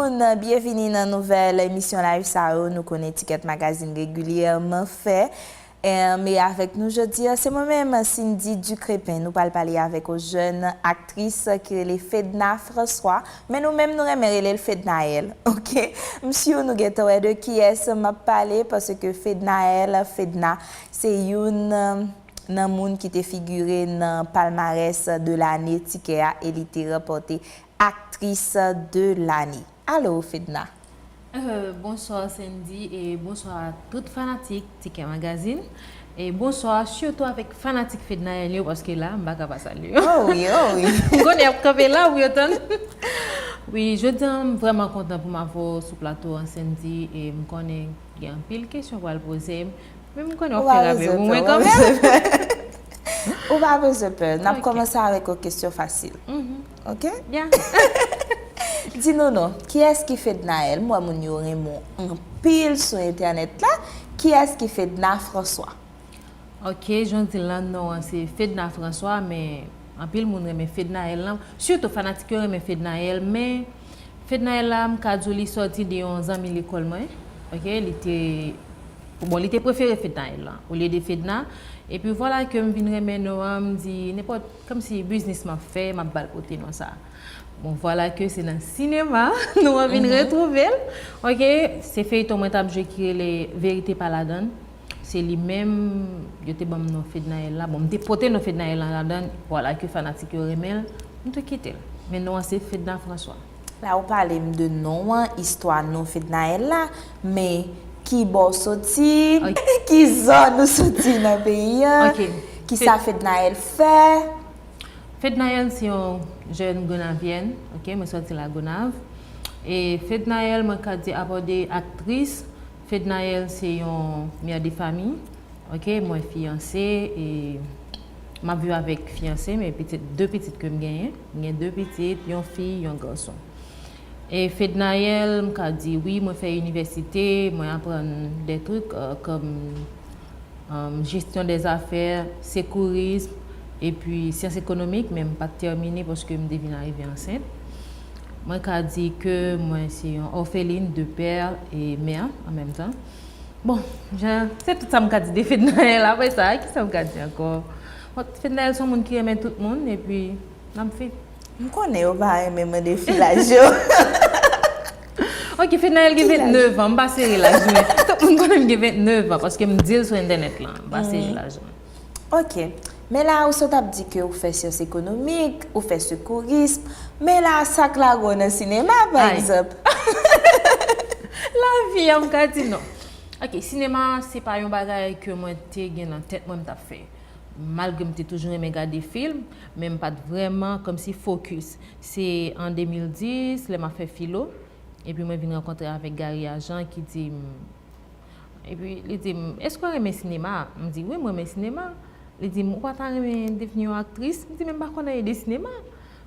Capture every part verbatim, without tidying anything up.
Byenvini nan nouvèl emisyon live sa yo nou konnen Ticket Magazine regilyèman fè. Em, e avèk nou jodi a, se mwen menm, Cindy Ducrépin. Nou pral pale avèk yon jèn aktris ki rele Fedna François. Men nou menm, nou renmen rele l Fednaelle, oke? M si nou gentan wè de kiyès m ap pale, paske Fednaelle, Fedna, se youn nan moun ki te figire nan palmarès de lane Ticket a e li te ranpòte Actrice de l'année. Alo, Fedna. Euh, bonswa Cindy e bonswa tout fanatik Ticket Magazine. E bonswa sitou avèk fanatik Fednaelle yo, paske la, m pa ka pa salye yo. Oh wi, oh wi. M konnen y ap kanpe la pou yo tann. Wi, jodi a, m vrèman kontan pou m avè w sou plato an, Cindy, e m konnen gen anpil kesyon pral poze m, men m konnen w ap fè rapè pou mwen kanmenm. Ou pa bezwen pè. N ap kòmanse avèk yon kesyon fasil. Oke? Byen. Di nou non, kiyès ki Fednaelle? M wè moun yo renmen w anpil sou entènèt la. Kiyès ki Fedna François? Oke, jan w di l lan, non an se Fedna François, men anpil moun renmen Fednaelle lan. Sitou fanatik yo renmen Fednaelle, men Fednaelle la, m ka di w li sòti de yon zanmi lekòl mwen. Oke, li te, bon, li te prefere Fednaelle lan, olye de Fedna. Epi vwala ke m vin renmen non an, m di, nenpòt, kòmsi biznis m ap fè, m ap ba l pote non sa. Bon, vwala ke se nan sinema non an vin retwouve l. Oke, se feyton mwen t ap jwe ki rele Verite Pa Ladann. Se li menm, yo te ban m non Fednaelle la. Bon, m te pote non Fednaelle lan ladann, vwala ke fanatik yo renmen l, m tou kite l. Men non an se Fedna François. La ou pale m de non an, istwa non Fednaelle la, men ki bò w soti, ki zòn ou soti nan peyi a, kisa Fednaelle fè? Fednaelle se yon jèn gonavyèn, oke, mwen sòti Lagonav. E Fednaelle, mwen ka di, apò de aktris, Fednaelle se yon mère de famille, oke, mwen fiyanse e m ap viv avèk fiyanse m e pitit, de pitit ke m genyen. M gen de pitit, yon fi, yon gason. E Fednaelle, m ka di wi, mwen fè inivèsite, mwen aprann de trik, euh, kòm um, jesyon dè zafè, sekourism, epi syans ekonomik, men m pa t tèmine paske m te vin arive ansent. Mwen ka di ke mwen se yon orpheline de père et mère en même temps. Bon, jan, se tout sa m ka di de Fednaelle. Apre sa, kisa m ka di ankò? Bon, Fednaelle se yon moun ki renmen tout moun, epi n ap viv. M konnen yo pa renmen mande fi laj yo. Ok, Fednaelle gen vennèf an, m pa sere laj mwen. Tout moun konnen m gen vennèf an, paske m di l sou entènèt lan, m pa sere laj mwen. Ok. Men la, ou sot ap di ke ou fè syans ekonomik, ou fè sekourism, men la, sa k lage w nan sinema, pa egzanp? Lavi a, m ka di non. Ok, sinema, se pa yon bagay ke mwen te gen nan tèt mwen m t ap fè. Malgre m te toujou renmen gade fim, men m pa t vrèman kòmsi fokis. Se an de mil dis, lè m ap fè filo, epi mwen vin rankontre avèk Gary Agent ki di m, epi li di m, èske w renmen sinema? M di, wi, m renmen sinema. Li di m, ou pa ta renmen devni yon aktris? M di, men m pa konn anyen de sinema.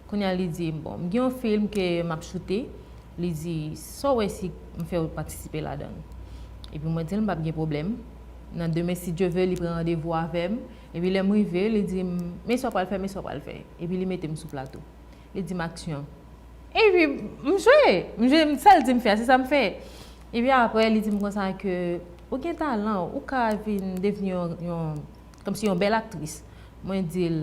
Kounye a, li di m, bon, m gen yon fim ke m ap choute. Li di, sa w wè si m fè w patisipe ladan l? Epi mwen di l, m p ap gen pwoblèm. Nan demen, si Dye ve, li pran randevou avè m. Epi lè m rive, li di m, men sa w pral fè, men sa w pral fè. Epi li mete m sou plato. Li di m, aksyon. Epi m jwe, m jwe, sa l di m fè a, se sa m fè. Epi apre, li di m konsa ke ou gen talan, ou ka vin devni yon, yon, kòmsi yon bèl aktris. Mwen di l,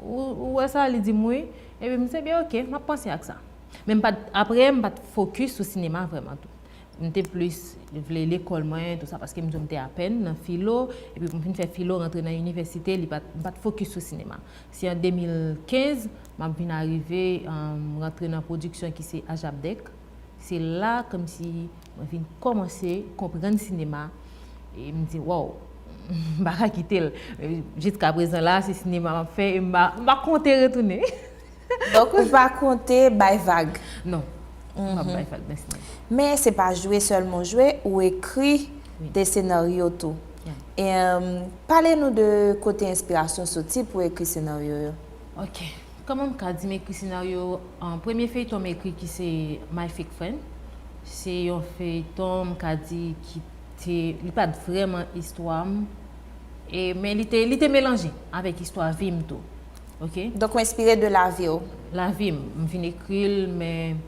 ou, ou wè sa? Li di m wi. Epi m di, ebyen, ok, m ap panse ak sa. Men m pa t, apre, m pa t fokis sou sinema vrèman tou. M te plis vle lekòl mwen, tou sa, paske m di w m te apèn nan filo, epi pou m fin fè filo, rantre nan inivèsite, li pa t, m pa t fokis sou sinema. Se an de mil kenz, m ap vin arive, um, rantre nan pwodiksyon ki se Ajapdèk. Se la, kòmsi, mwen vin kòmanse konprann sinema, e m di, waw, m pa ka kite l. Jiskaprezan la, se sinema m ap fè, e m pa, m pa konte retounen. Donk, ou pa konte bay vag? Non. M p ap bay vag nan sinema. Men se pa jwe sèlman w jwe, ou ekri de senaryo tou. Em, pale nou de kote enspirasyon soti pou ekri senaryo yo. Ok. Kòman m ka di m ekri senaryo? An, premye feyton m ekri ki se My Fake Friend. Se yon feyton m ka di ki te, li pa t vrèman istwa m, e, men li te, li te melanje avèk istwa vi m tou. Ok? Donk, ou enspire de lavi w? Lavi m. M vin ekri l, men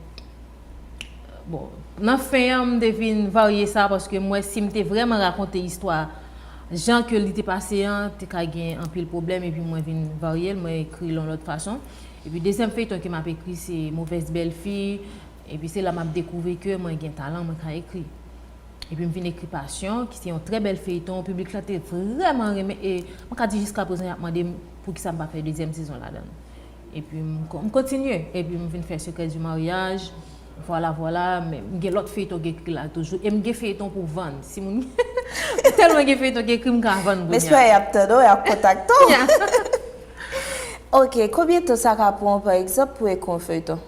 Bon, nan fen an, m te vin varye sa paske m wè si m te vrèman rakonte istwa jan ke li te pase an, te ka gen anpil pwoblèm, epi mwen vin varye l, mwen ekri l yon lòt fason. Epi dezyèm feyton ke m ap ekri se Mauvaise Belle-Fille, epi se la m ap dekouvri ke mwen gen talan, mwen ka ekri. Epi m vin ekri Passion, ki se yon trè bèl feyton, piblik la te vrèman renmen, e mwen ka di jiska prezan y ap mande m poukisa m pa fè dezyèm sezon ladan l. Epi m kon- m kontinye, epi m vin fè Secret du Mariage, vwala, vwala, men m gen lòt feyton k ekri la toujou, e m gen feyton pou vann. Si moun, m tèlman gen feyton k ekri, m ka vann kounye a. Mesye, y ap tande w, y ap kontakte w. Yeah. Ok, konbyen tan sa ka pran w, pa egzanp, pou ekri yon feyton?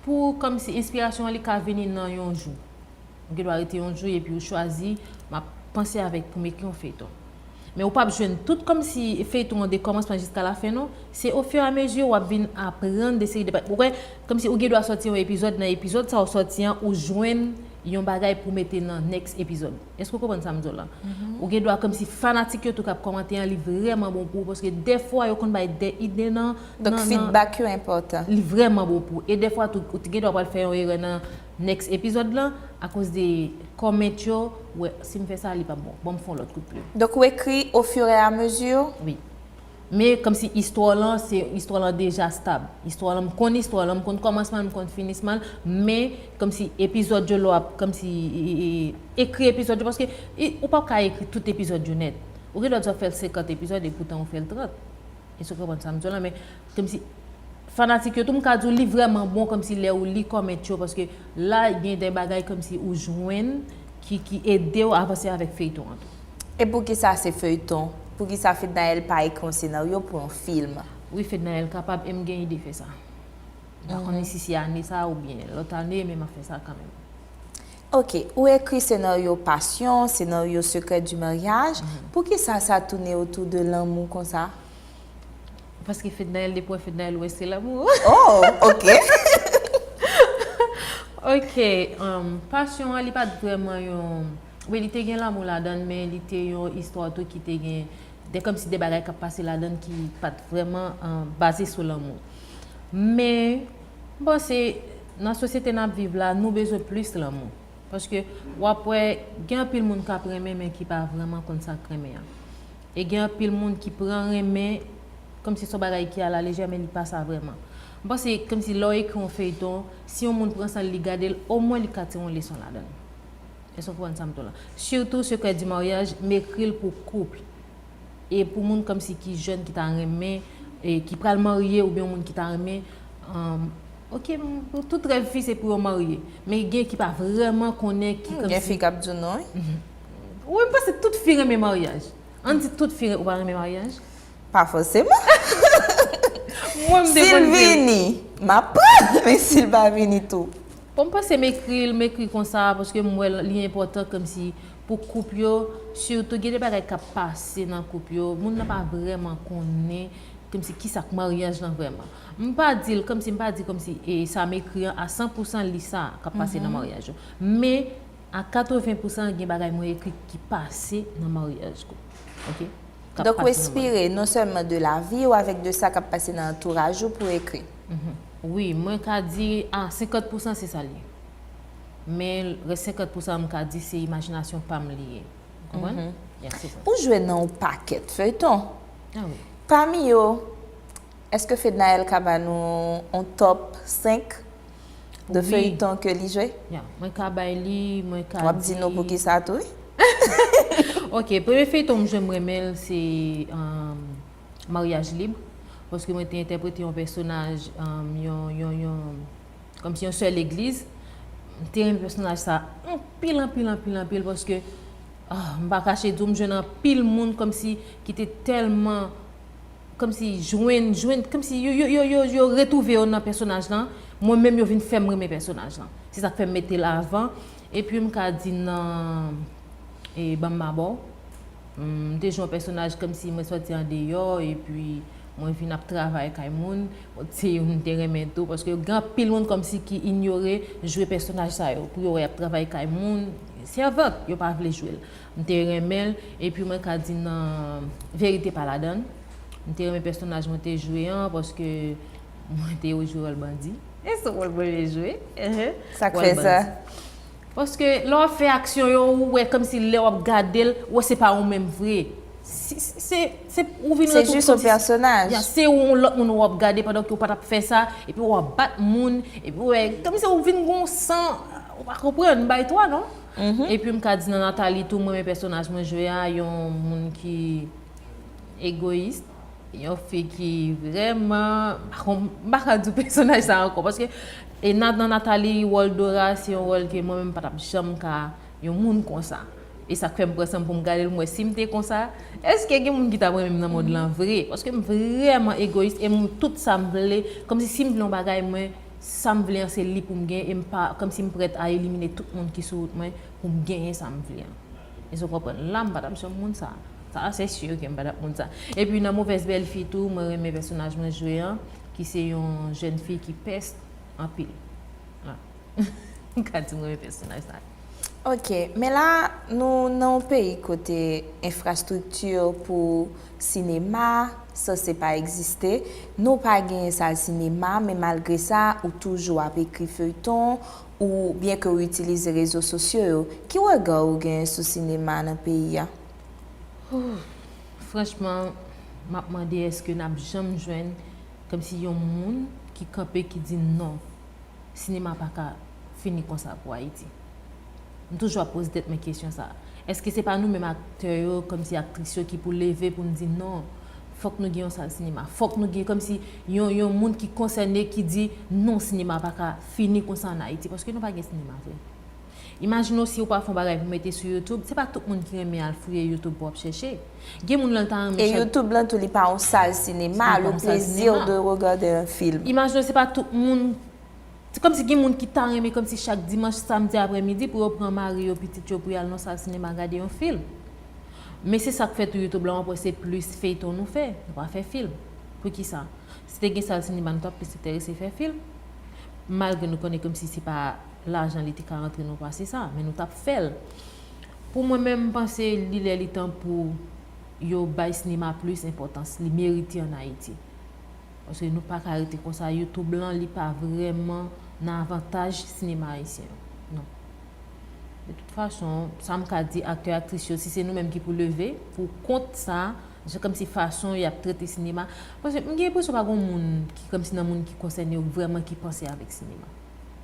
Pou, kòmsi, enspirasyon an, li ka vini nan yon jou. Ou gen dwa rete yon jou epi ou chwazi, m ap panse avèk pou m ekri yon feyton. Men ou p ap jwenn tout kòmsi feyton an de kòmansman jiska lafen non. Se ofiramezi w ap vin aprann de seri de bagay. Ou wè, kòmsi ou gen dwa sòti yon epizòd, nan epizòd sa ou sòti an, ou jwenn yon bagay pou mete nan next epizòd. Èske w konprann sa m di w la? Ou gen dwa kòmsi fanatik yo tou k ap kòmante an, li vrèman bon pou ou, paske dèfwa yo konn bay de ide nan, Donk, nan, nan, feedback yo enpòtan. Li vrèman bon pou ou. E dèfwa tou, ou t- gen dwa pral fè yon erè nan next epizòd lan, akoz de comment yo, wè, si m fè sa, li p ap bon. Bon, m fè yon lòt kout plim. Donk, ou ekri au fur et à mesure? Wi. Men, kòmsi istwa lan, se, istwa lan deja stab. Istwa lan, m konn istwa lan, m konn kòmansman l, m konn finisman l, men, kòmsi epizòd yo, lè w ap, kòmsi, e, e, e, ekri epizòd yo, paske, e, ou p ap ka ekri tout epizòd yo nèt. Ou gen dwa di w ap fè l senkant epizòd, e poutan ou fè l trant. Èske w konprann sa m di w la? Men, kòmsi, fanatik yo tou, m ka di w li vrèman bon, kòmsi lè ou li comment yo, paske la, gen de bagay kòmsi ou jwenn ki, ki ede w avanse avèk feyton an tou. E poukisa se feyton? Poukisa Fednaelle pa ekri yon senaryo pou yon fim? Wi, Fednaelle kapab, e m gen ide fè sa. M pa konnen si se ane sa oubyen lòt ane, men m ap fè sa kanmenm. Ok, ou ekri senaryo Passion, senaryo Secret du Mariage. Poukisa sa tounen otou de lanmou konsa? Paske Fednaelle, depi w wè Fednaelle, ou wè se lanmou. Oh, ok. Ok, um, Passion an, li pa t vrèman yon, wi, li te gen lanmou ladan l, men li te yon istwa tou ki te gen de, kòmsi de bagay k ap pase ladan l ki pa t vrèman, um, baze sou lanmou. Men, m panse, nan sosyete n ap viv la, nou bezwen plis lanmou. Paske w ap wè, gen anpil moun k ap renmen, men ki pa vrèman konn sa k renmen an. E gen anpil moun ki pran renmen, kòmsi se yon bagay ki alalejè, men li pa sa vrèman. M panse, kòmsi lè w ekri yon feyton, si yon moun pran sa l, li gade l, omwen li ka tire yon leson ladan l. Èske w konprann sa m di w la? Sitou Secret du Mariage, m ekri l pou koup. E pou moun kòmsi ki jèn, ki ta renmen, e ki pral marye, oubyen yon moun ki ta renmen, um, ok, m- tout rèv fi se pou yo marye. Men gen ki pa vrèman konnen ki kòmsi. Gen fi k ap di w non, wi. Wi, m panse tout fi renmen maryaj. Ann di tout fi re- ou pa renmen maryaj? Pa fòseman. Mwen, m te konn di l. Si l vini, m ap pran l, men si l pa vini tou. Bon, m panse m ekri l, m ekri konsa, paske m wè l- li enpòtan kòmsi pou koup yo, sitou gen de bagay k ap pase nan koup yo, moun nan pa vrèman konnen kòmsi kisa k maryaj lan vrèman. M pa di l kòmsi, m pa di kòmsi, e, sa m ekri an a san pou san li sa k ap pase nan maryaj yo. Men, a katreven pou san gen bagay mwen ekri ki pase nan maryaj kou. Ok? K ap pase nan maryaj. Donk, ou enspire non sèlman de lavi w avèk de sa k ap pase nan antouraj ou pou ekri. Wi, mwen ka di a senkant pou san se sa l ye. Men rès senkant pou san m ka di se imajinasyon pa m li ye. Ou konprann? Yeah, se sa. Ou jwe nan yon pakèt feyton. Ah wi. Pami yo, èske Fednaelle ka ba nou yon top senk de feyton ke li jwe? Yeah, mwen ka bay li, mwen ka di. W ap di nou poukisa tou, wi. Ok, premye feyton m jwe m renmen l, se, um, Mariage Libre. Paske mwen te entèprete yon pèsonaj, um, yon, yon, yon, kòmsi yon sè legliz. M te renmen pèsonaj sa anpil, anpil, anpil, anpil, paske, ah, m pa kache di w, m jwenn anpil moun kòmsi ki te tèlman, kòmsi jwenn, jwenn, kòmsi yo, yo, yo, yo, yo retwouve yo nan pèsonaj lan. Mwen menm, yo vin fè m renmen pèsonaj lan. Se sa k fè m mete l avan. Epi m ka di nan, e, Ban m Mabò. M te jwe yon pèsonaj kòmsi mwen sòti andeyò, epi mwen vin ap travay kay moun. Bon, se youn m te renmen tou, paske gen anpil moun kòmsi ki inyore jwe pèsonaj sa yo. Pou yo wè y ap travay kay moun, sèvant, yo pa vle jwe l. M te renmen l, epi mwen ka di nan Verite pa ladan l. M te renmen pèsonaj mwen te jwe an, paske mwen te jwe wòl bandi. E se wòl mwen jwe. Ehe. Sa k fè sa? Paske lè w ap fè aksyon yo, ou wè kòmsi lè w ap gade l, ou wè se pa ou menm vre. Se, se, se, ou vin Se jis yon pèsonaj. Ya, se yon lòt moun w ap gade pandan ke w pa t ap fè sa, epi w ap bat moun, epi w wè, kòmsi ou vin gon san, ou pa konprann, bay twa, non? Epi m ka di nan Nathalie tou, mwen renmen pèsonaj mwen jwe a, yon moun ki egoyis, yon fi ki vrèman, m pa ka di pèsonaj sa ankò, paske e nan, nan Nathalie, wòl Dora, se yon wòl ke mwen menm m pa t ap janm ka yon moun konsa. E sa k fè m pran san m pou m gade l, m wè si m te konsa, èske gen moun ki t ap renmen m nan mond lan vre? Paske m vrèman egoyis e m tout sa m vle, kòmsi si m vle yon bagay, mwen, sa m vle an se li pou m gen e m pa, kòmsi m prèt a elimine tout moun ki sou wout mwen pou m genyen sa m vle an. Èske w konprann? La, m pa t ap janm moun sa. Sa, se si ke m pa t ap moun sa. Epi nan Mauvaise Belle-Fille tou, mwen renmen pèsonaj mwen jwe an, ki se yon jèn fi ki pès anpil. Ah. M ka di m renmen pèsonaj sa. Ok, men la, nou nan yon peyi kote enfrastrikti pou sinema sanse pa egziste. Nou pa genyen sal sinema, men malgre sa, ou toujou ap ekri feyton, ou byen ke ou itilize rezo sosyo yo. Ki rega ou genyen sou sinema nan peyi a? Franchman, m ap mande èske n ap janm jwenn kòmsi yon moun ki kanpe ki di non, sinema pa ka fini konsa pou Ayiti. M toujou ap poze tèt mwen kesyon sa. Èske se pa nou menm aktè yo, kòmsi aktris yo ki pou leve pou n di non, fòk nou gen yon sal sinema, fòk nou gen kòmsi yon, yon moun ki konsène ki di non, sinema pa ka fini konsa an Ayiti, paske nou pa gen sinema vre. Imajine w si ou pa fè yon bagay pou mete sou YouTube, se pa tout moun ki renmen al fouye YouTube pou ap chèche. Gen moun lan ta renmen E YouTube lan tou li pa yon sal sinema, le plaisir de regarder un film. Imajine w se pa tout moun, se kòmsi gen moun ki ta renmen kòmsi chak dimanch, samdi aprèmidi pou yo pran mari yo, pitit yo pou y al nan sal sinema gade yon film. Men se sa k fè tou YouTube la, w ap wè se plis feyton nou fè, nou pa fè film. Poukisa? Si te gen sal sinema, nou t ap plis enterese fè film. Malgre nou konnen kòmsi se pa lajan li te ka rantre nou pase sa, men nou t ap fè l. Pou mwen menm, m panse li lè li tan pou yo bay sinema plis enpòtans li merite an Ayiti. Paske nou pa ka rete konsa, YouTube lan, li pa vrèman nan avantaj sinema ayisyen an. Non. De tout fason, sa m ka di aktè, aktris yo, si se nou menm ki pou leve pou kont sa, se kòmsi fason y ap trete sinema. Paske m gen enpresyon pa gen moun ki kòmsi nan moun ki konsène yo vrèman ki panse avèk sinema.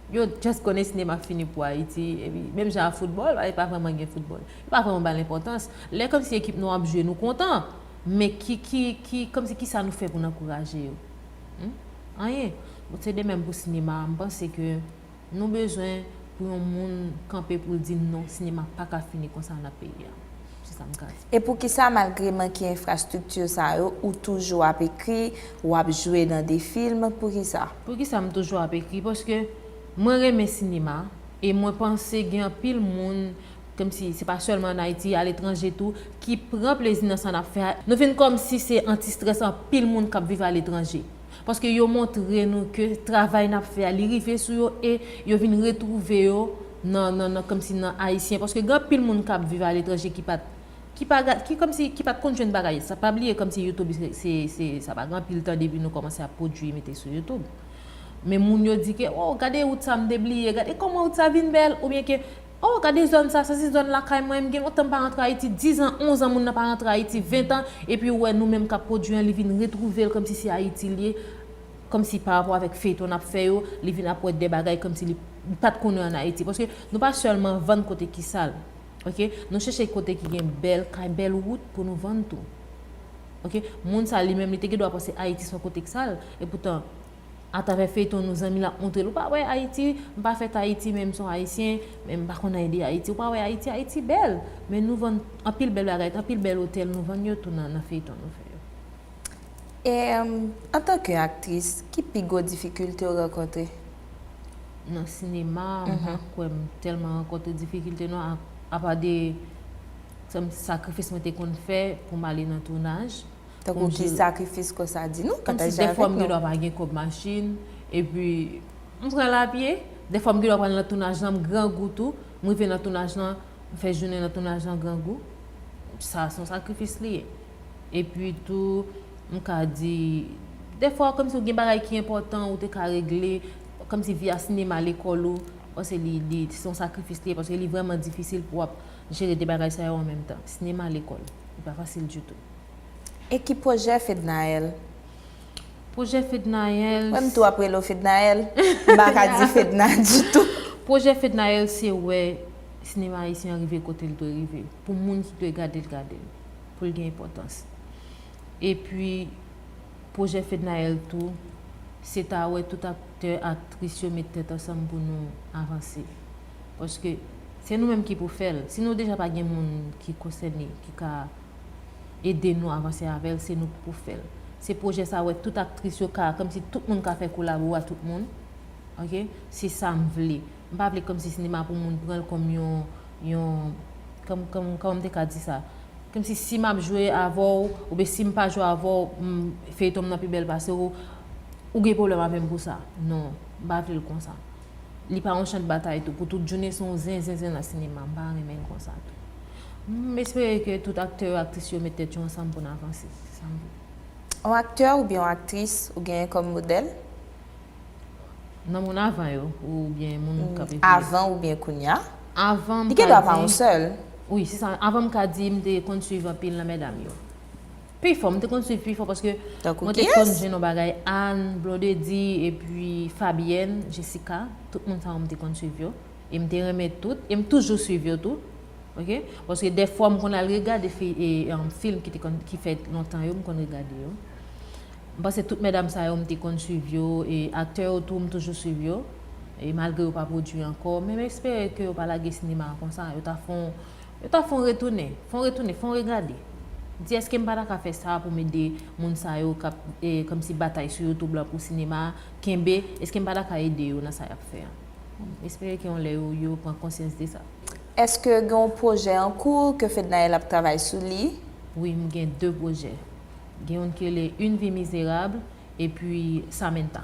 Yo just konnen sinema fini pou Ayiti, epi menm jan a foutbòl, e pa vrèman gen foutbòl. Yo pa vrèman ba l enpòtans. Lè kòmsi ekip nou ap jwe, nou kontan. Men ki, ki, ki, kòmsi ki sa nou fè pou n ankouraje yo? Hmm? Anyen. Bon, se de menm pou sinema, m panse ke nou bezwen pou yon moun kanpe pou l di non, sinema pa ka fini konsa nan peyi a. Se sa m ka di. E poukisa, malgre manke enfrastrikti sa yo, ou toujou ap ekri, w ap jwe nan de film? Poukisa? Poukisa m toujou ap ekri? Paske mwen renmen sinema e mwen panse gen anpil moun, kòmsi se pa sèlman an Ayiti, aletranje tou, ki pran plezi nan sa n ap fè a. Nou vin kòmsi se antistrès anpil moun k ap viv aletranje. Paske yo montre nou ke travay n ap fè a, li rive sou yo e yo vin retwouve yo nan, nan, nan, kòmsi nan Ayisyen. Paske gen anpil moun k ap viv aletranje ki pa t, ki pa, ki kòmsi, ki pa t konn jwenn bagay sa. Pa bliye kòmsi YouTube, se, se, se, sa pa gen anpil tan depi nou kòmanse ap pwodui, mete sou YouTube. Men moun yo di ke, oh, gade wout sa m te bliye, gade kòman wout sa vin bèl, oubyen ke, oh, gade zòn sa, sa se zòn lakay mwen, m gen lontan m pa rantre Ayiti, diz an, onz an moun nan pa rantre Ayiti, ven an, epi ou wè nou menm k ap pwodui an, li vin retwouve l kòmsi se Ayiti l ye, kòmsi pa rapò avèk feyton n ap fè yo, li vin ap wè de bagay kòmsi li, li pa t konnen an Ayiti. Paske nou pa sèlman vann kote ki sal, ok? Nou chèche kote ki gen bèl kay, bèl wout pou nou vann tou. Ok? Moun sa li menm, li te gen dwa panse Ayiti se yon kote k sal, epoutan, atravè feyton nou, zanmi l ap montre l, ou pa wè Ayiti, m pa fèt Ayiti, men m se yon Ayisyen, men m pa konn anyen de Ayiti. Ou pa wè Ayiti, Ayiti bèl, men nou vann anpil bèl bagay, anpil bèl otèl, nou vann yo tou nan, nan feyton nou fè yo. E, antanke aktris, ki pi gwo difikilte w rankontre? Nan sinema, m pa kwè m tèlman rankontre difikilte non, a, apa de, sakrifis mwen te konn fè pou m ale nan tounaj. Tankou ki sakrifis konsa, di nou, pataje avèk nou. Kòmsi dèfwa m gen dwa pa gen kòb machin, epi m pran lapye, dèfwa m gen dwa pral nan tounaj lan, m grangou tou, m rive nan tounaj lan, m fè jounen nan tounaj lan grangou. Sa se yon sakrifis li ye. Epi tou, m ka di, dèfwa kòmsi w gen bagay ki enpòtan ou te ka regle, kòmsi vi a sinema, lekòl ou, paske li, li, se yon sakrifis li ye, paske li vrèman difisil pou w ap jere de bagay sa yo an menm tan. Sinema, lekòl, li pa fasil ditou. E ki pwojè Fednaelle? Pwojè Fednaelle. Mwen m tou ap rele w Fednaelle. M pa ka di Fedna ditou. Pwojè Fednaelle se wè sinema ayisyen an rive kote l dwe rive. Pou moun ki dwe gade l, gade l. Pou l gen enpòtans. Epi, pwojè Fednaelle tou, se ta wè tout aktè, aktris yo met tèt ansanm pou nou avanse. Paske se nou menm ki pou fè l. Si nou deja pa gen moun ki konsène, ki ka ede nou avanse avè l, se nou ki pou fè l. Se pwojè sa wè tout aktris yo ka, kòmsi tout moun ka fè kolabo a tout moun. Ok? Se sa m vle. M pa vle kòmsi sinema pou moun pran l kòm yon, yon, kòm, kòm, kòman m te ka di sa? Kòmsi si m ap jwe avè w, oubyen si m pa jwe avè w, m, feyton m nan pi bèl pase w, ou gen pwoblèm avè m pou sa. Non, m pa vle l konsa. Li pa yon chan de batay tou. Pou tout jounen se yon zen, zen, zen nan sinema. M pa renmen l konsa tou. M espere ke tout aktè yo, aktris yo met tèt yo ansanm pou n avanse. Se sa m vle. Yon aktè oubyen yon aktris ou genyen kòm modèl? Nan moun avan yo, oubyen moun k ap epi. Avan oubyen kounya? Avan m Li gen dwa pa ka yon di, sèl. Wi, se sa. Avan m ka di, m te konn swiv anpil nan medam yo. Pifò, m te konn swiv pifò paske Tankou mwen te kiyès? Konn jwenn yon bagay, Anne, Blondedy, epi Fabienne, Jessica. Tout moun sa yo m te konn swiv yo. E m te renmen tout, e m toujou swiv yo tou. Ok? Paske dèfwa m konn al regade fi, e, em, fim ki te konn, ki fèt lontan yo, m konn regade yo. M panse tout medam sa yo m te konn swiv yo, e aktè yo tou m toujou swiv yo. E malgre yo pa pwodui ankò, men m espere ke yo pa lage sinema a konsa. Yo ta fè yon, yo ta fè yon retounen, fè yon retounen, fè yon regade. Di èske m pa ta ka fè sa pou m ede moun sa yo k ap, e, kòmsi batay sou YouTube la pou sinema a kenbe, èske m pa ta ka ede yo nan sa y ap fè a? M espere ke yon lè yo, yo pran konsyans de sa. Èske gen yon pwojè an kou ke Fednaelle ap travay sou li? Wi, m gen de pwojè. Gen youn ki rele Une vie misérable, epi Samantha.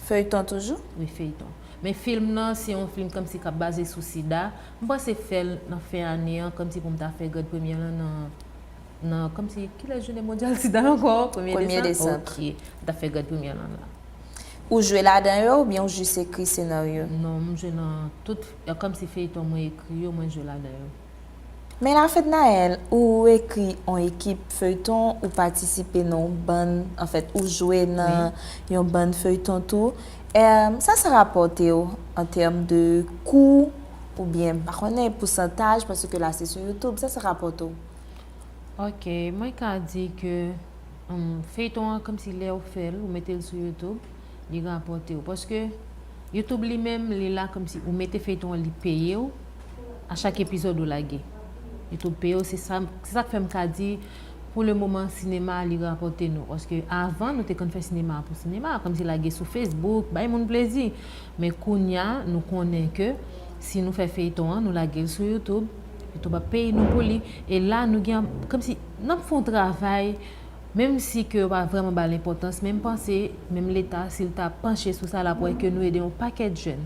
Feyton toujou? Wi, feyton. Men fim nan, se yon fim kòmsi k ap baze sou sida. M panse fè l nan fen ane an, kòmsi pou m ta fè grèd premye lan nan, nan, kòmsi, kilè jounen mondyal sida ankò? Premye Premye desanm? Desanm. Ok, m ta fè grèd premye lan la. Ou jwe ladan yo oubyen ou jis ekri senaryo? Non, m jwe nan tout, kòmsi feyton mwen ekri yo, mwen jwe ladan yo. Men la Fednaelle, ou ekri yon ekip feyton, ou patisipe nan yon bann, anfèt, ou jwe nan yon bann feyton tou. Em, sa sa rapòte w an tèm de kou oubyen, m pa konnen, pousantaj, paske la se sou YouTube, sa sa rapòte w? Ok, mwen ka di ke, em, feyton an, kòmsi lè ou fè l, ou mete l sou YouTube, li rapòte w. Paske YouTube li menm, li la kòmsi ou mete feyton an, li peye w. A chak epizòd ou lage, YouTube peye w. Se sa, se sa k fè m ka di, pou le moman, sinema a, li rapòte nou. Paske avan, nou te konn fè sinema pou sinema, kòmsi lage sou Facebook, bay moun plezi. Men kounya, nou konnen ke si nou fè feyton an, nou lage l sou YouTube, YouTube ap peye nou pou li. E la, nou gen, kòmsi, n ap fè yon travay, menm si ke yo pa vrèman ba l enpòtans, men m panse, menm Leta, si l ta panche sou sa, l ap wè ke nou ede yon pakèt jèn.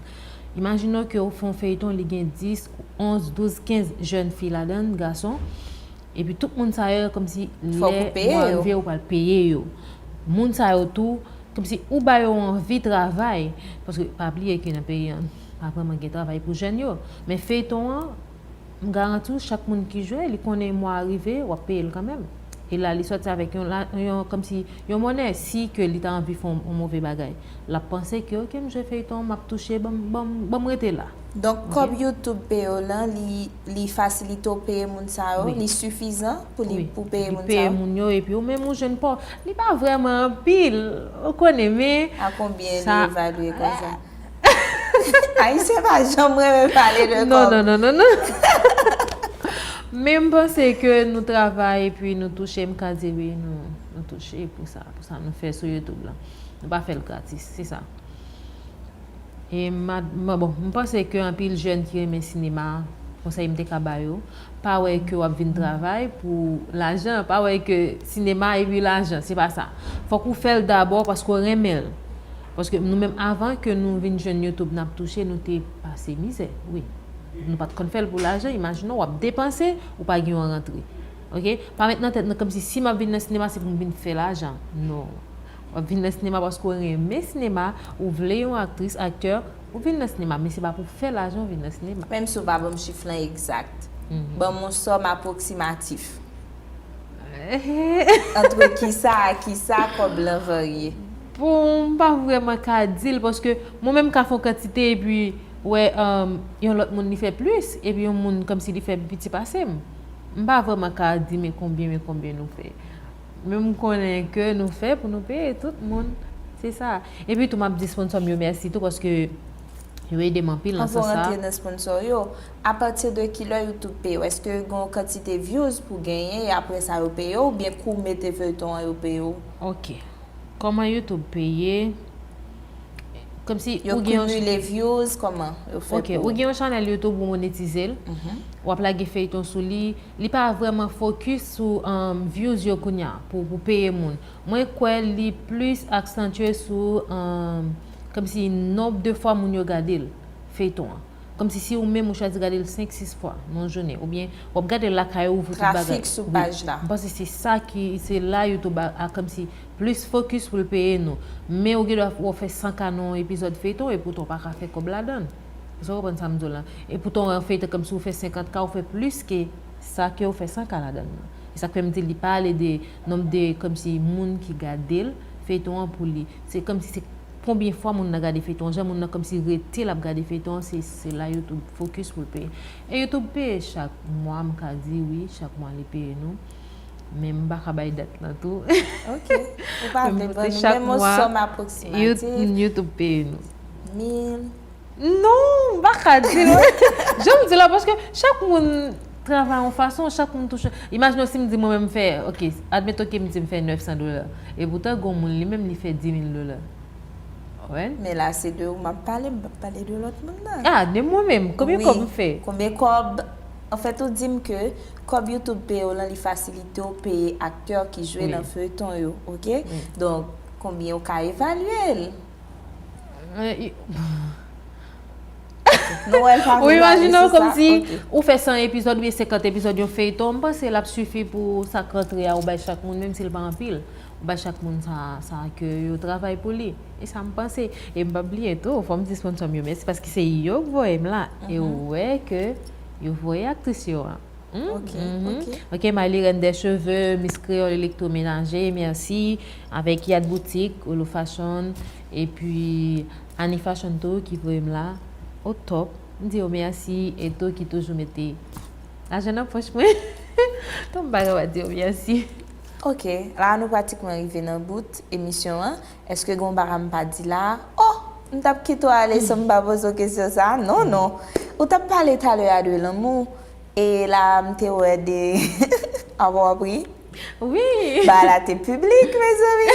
Imajine w ke w fè yon feyton, li gen dis, onz, douz, kenz jèn fi ladan l, gason. Epi tout moun sa yo, kòmsi Fòk lè ou peye mwa yo. Rive, ou pral peye yo. Moun sa yo tou, kòmsi ou ba yo anvi travay. Paske pa bliye ke nan peyi an, pa vrèman gen travay pou jèn yo. Men feyton an, m garanti w, chak moun ki jwe, li konnen mwa a rive, w ap peye l kanmenm. E la, li sòti avèk yon, la, yon, kòmsi, yon monnè, si ke li ta anvi fè yon, yon move bagay. L ap panse ke, ok, m jwe feyton, m ap touche, ban m, ban m, ban m rete la. Donk, kòb YouTube peye w lan, li, li fasilite w peye moun sa yo, Wi. Li sifizan pou li, Wi. Pou peye Li moun peye sa yo? Moun yo, epi ou menm ou jwenn pa w. Li pa vrèman anpil, ou konnen, men A konbyen sa li evalye konsa? Ayisyen pa janm renmen pale de Non, kòb. Non, non, non, non. Men m panse ke nou travay epi nou touche, m ka di wi, nou, nou touche pou sa, pou sa nou fè sou YouTube la. Nou pa fè l gratis, se sa. E m, m, bon, m panse ke anpil jèn ki renmen sinema, konsèy m te ka ba yo, pa wè ke w ap vin travay pou lajan, pa wè ke sinema epi lajan, se pa sa. Fòk ou fè l dabò paske w renmen l. Paske nou menm, avan ke nou vin jwenn YouTube, n ap touche, nou te pase mizè, wi. Nou pa t konn fè l pou lajan, imajine w ap depanse, ou pa gen yon rantre. Ok? Pa met nan tèt nou kòmsi si m ap vin nan sinema, se pou m vin fè lajan. Non. W ap vin nan sinema paske w renmen sinema, ou vle yon aktris, aktè, ou vin nan sinema, men se pa pou fè lajan w vin nan sinema. Menm si w pa ban m chif lan egzak, ban m yon sòm apwoksimatif. Antre kisa a kisa, kòb lan varye. Bon, m pa vrèman ka di l, paske mwen menm ka fè yon kantite, epi wè, um, yon lòt moun li fè plis, epi yon moun kòmsi li fè piti pase m. M pa vrèman ka di men konbyen, men konbyen nou fè. Men m konnen ke nou fè pou nou peye tout moun. Se sa. Epi tou, m ap di sponsò m yo mèsi tou, paske yo ede m anpil nan sans sa. Anvan w rantre nan sponsò yo, apati de kilè YouTube peye w? Èske gen yon kantite views pou genyen, e apre sa yo peye w, oubyen kou w mete feyton an yo peye w? Ok. Kòman YouTube peye? Kòmsi yo ou gen yon kumile views, kòman yo fè? Ok, pou ou gen yon chanèl YouTube, ou monetize l, w ap lage feyton sou li, li pa vrèman focus sou, um, views yo kounye a, pou, pou peye moun. Mwen kwè li plis aksantye sou, um, kòmsi nonb de fwa moun yo gade l, feyton an. Kòmsi si ou menm ou chwazi gade l senk, sis fwa nan yon jounen, oubyen w ap gade l lakay ou, ou voye tout bagay. Trafik sou paj la. M panse se sa ki, se la YouTube a, a kòmsi plis focus pou l peye nou. Men ou gen dwa w fè san K nan yon epizòd feyton, epoutan w pa ka fè kòb ladan l. Èske w konprann sa m di w la? Epoutan yon feyton kòmsi ou fè senkant K, ou fè plis ke sa ke w fè san K ladan l nan. E sa k fè m di li pa ale de nonb de kòmsi moun ki gade l, feyton an pou li. Se kòmsi se konbyen fwa moun nan gade feyton an, jan moun nan kòmsi rete l ap gade feyton an, se, se la YouTube focus pou l peye. E YouTube peye chak mwa, m ka di wi, chak mwa li peye nou. Men m pa ka bay dat lan tou. Ok. Ou pa vle ban nou menm yon sòm apwoksimatif? YouTube peye nou. Mil. Non, m pa ka di l. Jan m di la, paske chak moun travay yon fason, chak moun touche. Imajine w si m di mwen menm m fè, ok, admeton ke m di m fè nèf san dola. Epoutan, gen yon moun li menm li fè di mil dola. Wè? Men la, se de ou m ap pale, m p ap pale de lòt moun nan. Ah, de mwen menm. Konbyen kòb m fè? Konbyen kòb? Anfèt, ou di m ke kòb YouTube peye w lan, li fasilite w peye aktè ki jwe nan feyton yo, ok? Donk, konbyen ou ka evalye l? Ou imajine w kòmsi ou fè san epizòd oubyen senkant epizòd yon feyton, m panse l ap sifi pou sa k rantre a, ou bay chak moun, menm si l pa anpil, ou bay chak moun sa, sa ke yo travay pou li. E sa m panse. E m p ap bliye tou, fò m di sponsò m yo mèsi, paske se yo k voye m la. E ou wè ke yo voye aktris yo an. Ok, ok. Ok, Maïlirène des Cheveux, Miss Créole Électroménager, mèsi. Avèk Yad Boutique, Olo Fashion, epi Annie Fashion tou ki voye m la. Au top. M di yo mèsi, e tou ki toujou mete lajan nan pòch mwen. Tou m pa ka pa di yo mèsi. Ok, la nou pratikman rive nan bout emisyon an. Èske gen yon bagay m pa di la? Oh! M t ap kite w ale san m pa poze w kesyon sa a. Non, non. Ou t ap pale talè a de lanmou. E la, m te wè de. Apa w ap ri? Wi. Bagay la te piblik, mezanmi.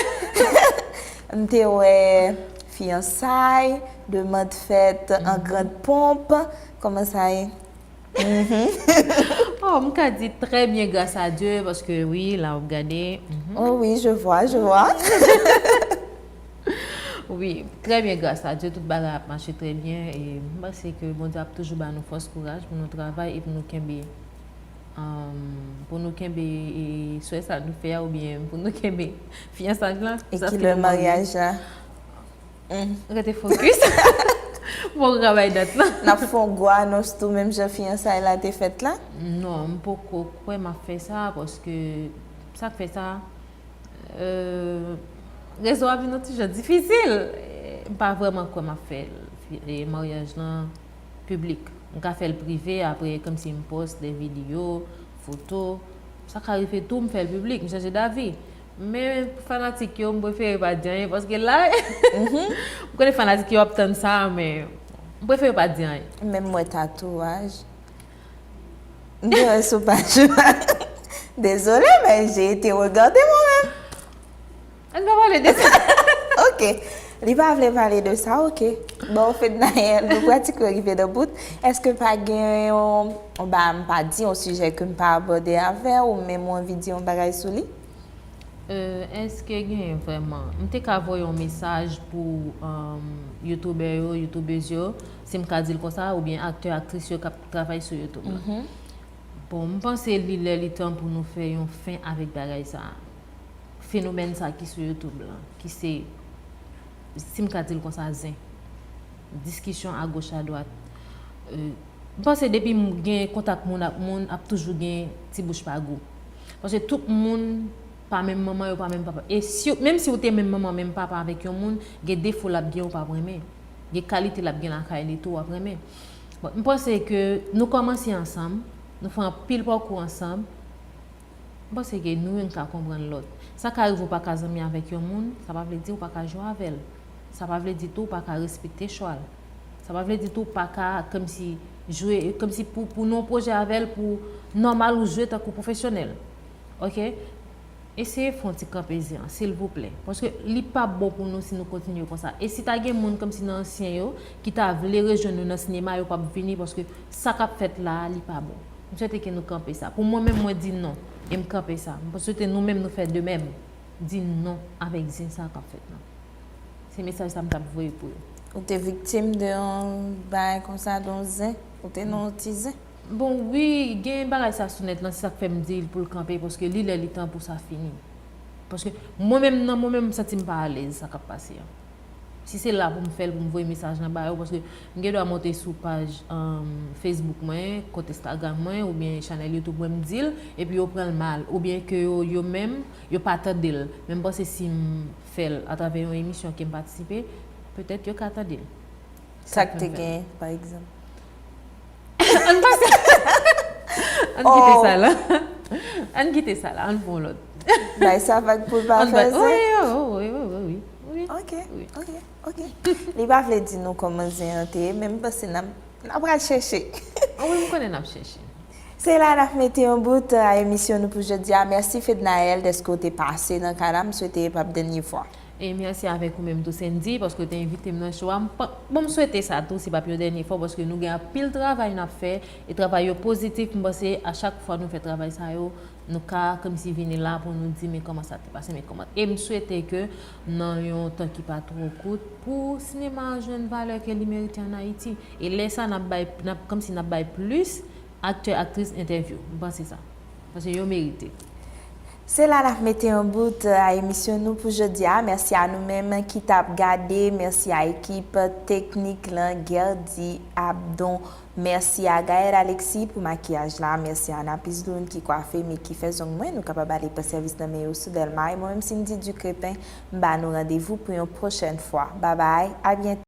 M te wè fiyansay, demann fèt an grand pomp. Kòman sa ye? Oh, m ka di très bien, grâce à Dieu, paske wi, la w ap gade. Oh oui, je vois, je vois. Wi, très bien, grâce à Dieu, tout bagay ap mache très bien, e m panse ke Bondye ap toujou ba nou fòs, kouraj pou nou travay e pou nou kenbe, um, pou nou kenbe, e, swè sa nou fè a, oubyen pou nou kenbe fiyansaj lan. E kilè maryaj la? Rete fokis. Bon, travay dat lan. N ap fè yon gwo anons tou, menm jan fiyansay la te fèt la? Non, m poko kwè m ap fè sa, paske sa k fè sa, euh, rezo a vin yon ti jan difisil. M pa vrèman kwè m ap fè l, e, maryaj lan piblik. M ka fè l prive, apre, kòmsi m post de videyo, foto. Sa ka rive tou, m fè l piblik, m chanje davi. Men pou fanatik yo, m prefere pa di anyen, paske la, m konnen fanatik yo ap tann sa, men m prefere pa di anyen. Menm mwen tatouaj. M te wè sou paj la. Désolée, mais j'ai été regardée moi-même. Ann pa pale de sa. Ok. Li pa vle pale de sa, ok. Bon, Fednaelle, nou pratikman rive nan bout. Èske pa gen yon, yon ba m pa di, yon sijè ke m pa abòde avè w, ou menm ou anvi di yon bagay sou li? Euh, èske genyen vrèman? M te ka voye yon mesaj pou, um, youtubè yo, youtubèz yo, si m ka di l konsa, oubyen aktè, aktris yo k ap travay sou YouTube la. Bon, m panse li lè, li tan pou nou fè yon fen avèk bagay sa a. fenomèn sa ki sou YouTube lan, ki se, si m ka di l konsa, zen. Diskisyon agoch adwat. Euh, m panse depi m gen kontak moun ak moun, ap toujou gen ti bouch pa gou. Paske tout moun pa menm manman, yo pa menm papa. E si, menm si w te menm manman, menm papa avèk yon moun, gen defo l ap gen ou p ap renmen. Gen kalite l ap gen lakay li tou w ap renmen. Bon, m panse ke nou kòmanse ansanm, nou fè anpil pakou ansanm. M panse ke nou youn ka konprann lòt. Sa ka rive w pa ka zanmi avèk yon moun, sa pa vle di w pa ka jwe avè l. Sa pa vle di tou w pa ka respekte chwa l. Sa pa vle di tou w pa ka kòmsi jwe, kòmsi pou, pou nou yon pwojè avè l, pou nòmal ou jwe tankou pwofesyonèl. Oke? Eseye fè yon ti kanpe zen an, silvouplè. Paske li p ap bon pou nou si nou kontinye konsa. E si ta gen moun kòmsi nan ansyen yo ki ta vle rejwenn nou nan sinema, yo p ap vini paske sa k ap fèt la a, li pa bon. M swete ke nou kanpe sa. Pou mwen menm, mwen di non. E m kanpe sa. M swete nou menm, nou fè de menm. Di non avèk zen sa k ap fèt lan. Se mesaj sa m t ap voye pou yo. Ou te viktim de yon bagay konsa, de yon zen? Ou te nan yon ti zen? Bon, wi, gen bagay sa sou nèt lan, se sa k fè m di l pou l kanpe, paske li lè li tan pou sa fini. Paske mwen menm, nan mwen menm, m santi m pa alèz sa k ap pase an. Si se la pou m fè l, pou m voye mesaj lan ba yo, paske m gen dwa monte sou paj, um, Facebook mwen, kont Instagram mwen, oubyen chanèl YouTube mwen, m di l, epi yo pran l mal, oubyen ke yo, yo menm, yo pa tande l. Men m panse si m fè l atravè yon emisyon ke m patisipe, petèt yo ka tande l. Sa k te genyen, pa egzanp? Ann pase. Ann kite sa la. Ann kite sa la, ann pran lòt. Bay sa vag pou l pa fè sa. Wi, wi, wi, wi, wi. Ok, ok, ok. Li pa vle di nou kòman zen an te ye, men m panse n ap, n ap pral chèche. Wi, m konnen n ap chèche. Se la n ap mete yon bout a emisyon nou pou jodi a. Mèsi Fednaelle dèske w te pase nan kay la. M swete e p ap dènye fwa. E mèsi avèk ou menm tou, Sendy, paske w te envite m nan show a. M pa, bon, m swete sa tou, se p ap yon dènye fwa, paske nou gen anpil travay n ap fè, e travay yo pozitif. M panse a chak fwa nou fè travay sa yo, nou ka kòmsi vini la pou nou di, men kòman sa te pase, men kòman. E m swete ke nan yon tan ki pa twò kout, pou sinema an jwenn valè ke li merite ann Ayiti. E lè sa, n ap bay, n ap, kòmsi n ap bay plis aktè, aktris entèvyou. M panse sa. Paske yo merite. Se la n ap mete yon bout a emisyon nou pou jodi a. Mèsi a nou menm ki t ap gade. Mèsi a ekip teknik lan, Gerdy, Abdon. Mèsi a Gaël Alexis pou makiyaj la. Mèsi a Napis Loun ki kwafe m e ki fè zong mwen. Nou kapab ale pran sèvis nan men yo sou Dèlma. E mwen menm, Cindy Ducrépin, m ba nou randevou pou yon pwochèn fwa. Babay, a byento.